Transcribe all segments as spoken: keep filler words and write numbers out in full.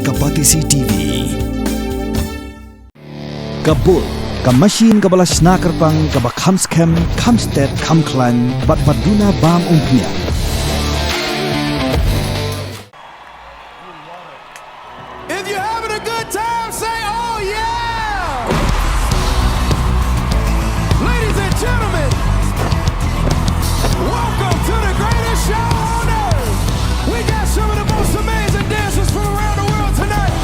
Ka Batesi T V. Ka bul, ka machine kaba la shna kyrpang, kaba kham skhem, kham stet, kham khlaiñ, bad ba duna bam umphniang. If you're having a good time, say, "Oh, yeah!" Ladies and gentlemen, welcome to the greatest show on earth. We got some of the most amazing dancers from around the world tonight.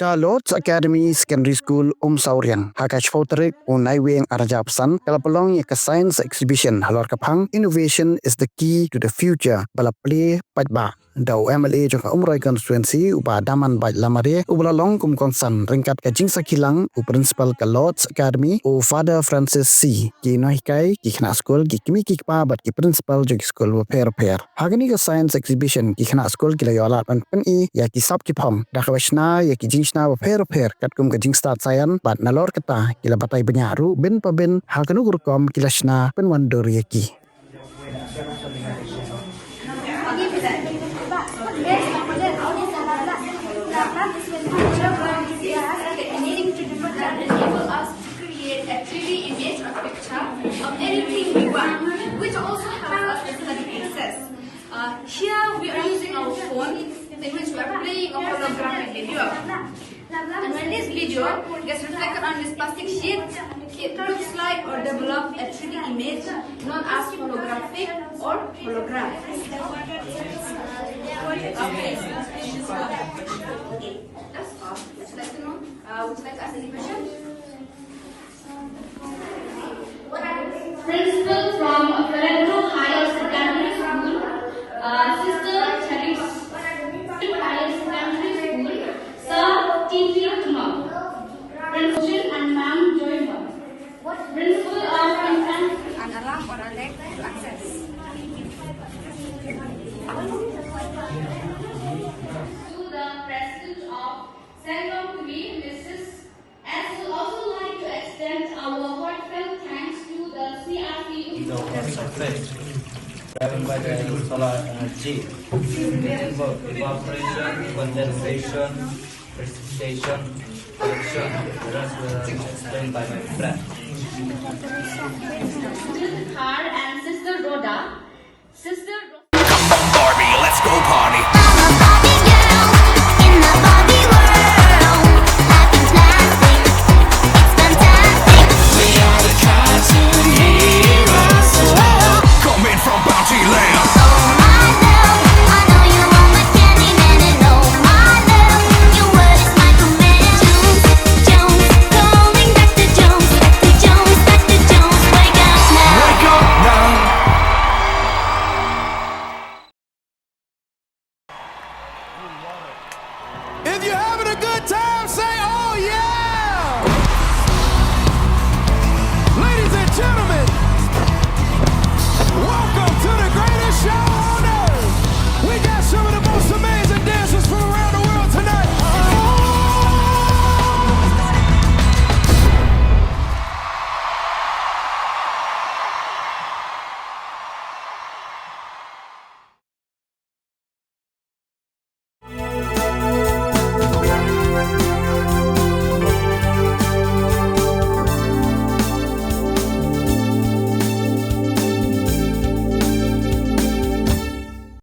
Ka Lord's Academy Secondary School, Umsawriang, ha ka shiphew tarik u Naiwieng ar hajar arphew san, ka la pynlong ïa ka Science Exhibition halor ka phang Innovation is the Key to the Future, ba la plie paidbah da u M L A jong ka Umroi Constituency, u Bah Damanbait Lamare, uba la long kum u kongsan ryngkat ka jingsakhi lang u Principal ka Lord's Academy, u Father Francis C, ki nonghikai, ki khynnah skul, ki kmie ki kpa bad ki principal jong ki skul bapher bapher. Ha kane ka Science Exhibition, ki khynnah skul ki la ïoh lad ban pyni ïa ki sap ki phong da kaba shna ïa ki jingshna bapher bapher katkum ka jingstad science, bad nalor kata ki la batai bniah ruh bin pa bin ha kano ka rukom ki la shna pynwandur ïa ki. Create a three D image or picture of anything we want, which also helps us in study process. Uh, here we are using our phone in which we are playing a holographic video. And when this video gets reflected on this plastic sheet, it looks like or develop a three D image known as holographic or hologram. Okay. That's all. Would you like to know? Uh, would you like to ask any question? Principal from Valentro Higher Secondary School, uh, Sister Charis Higher Secondary School, Sir T P Tumang. Principal and Ma'am Joyma. Principal of Infant and alarm or alert to access. To the President of Sangam Three, Missus As we also like to extend our heartfelt thanks to the C R C. Is our first surface, driven by the solar energy. It involves evaporation, condensation, precipitation, collection. The rest were explained by my friend. Sister Thar and Sister Rhoda. Sister Rhoda. Come on, Barbie, let's go party. I'm a Barbie girl in the Barbie world. Life in plastic, it's fantastic. We are the cartoon heroes. Coming from Bounty Land. Oh my love, I know you want my Candyman, and oh my love, your word is my command. Jones, Jones, calling Doctor Jones, Doctor Jones, Doctor Jones, wake up now. Wake up now. If you're having a good time, say,